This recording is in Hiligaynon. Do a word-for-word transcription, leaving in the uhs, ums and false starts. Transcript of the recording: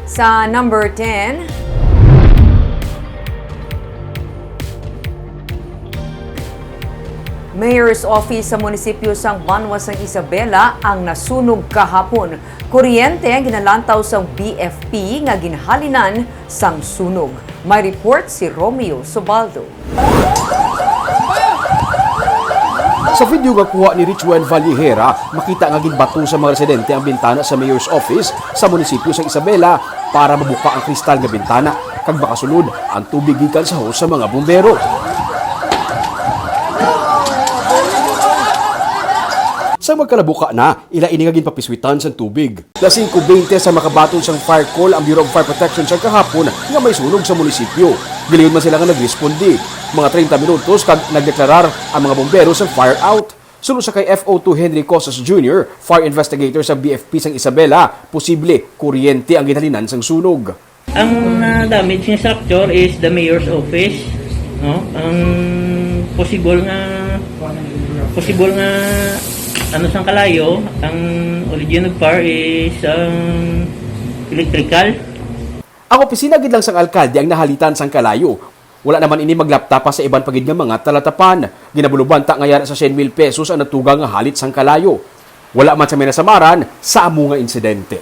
Sa number ten, Mayor's Office sa munisipyo sang Banwa sang Isabela ang nasunog kahapon. Kuryente ang ginalantaw sang B F P nga ginhalinan sang sunog. May report si Romeo Subaldo. Sa video nga kuha ni Richwan Vallejera, makita nga ginbato sa mga residente ang bintana sa mayor's office sa munisipyo sa Isabela para mabuka ang kristal nga bintana kag makasulod ang tubig gikan sa hose sa mga bumbero. Sa magkalabuka na, ila ini nga ginpapiswitan sang tubig. Alas singko bente sa makabaton sang fire call ang Bureau of Fire Protection sa kahapon nga may sunog sa munisipyo. Gilayon man sila nga nagresponde. Mga treinta minutos kag nagdeklarar ang mga bombero sang fire out. Suno sa kay F O two Henry Cosas Junior, fire investigator sa B F P sang Isabela, posible kuryente ang ginhalinan sang sunog. Ang na-damage nga structure is the mayor's office, no? Ang possible nga possible nga ano sang kalayo, ang origin of fire is ang electrical. Ang opisina gid lang sang alkalde ang nahalitan sang kalayo. Wala naman ini maglapta pa sa iban pa gid nga mga talatapan. Ginabulubanta nga yara sa siyam mil pesos ang natuga nga halit sang kalayo. Wala man sa may nasamaran sa amo nga insidente.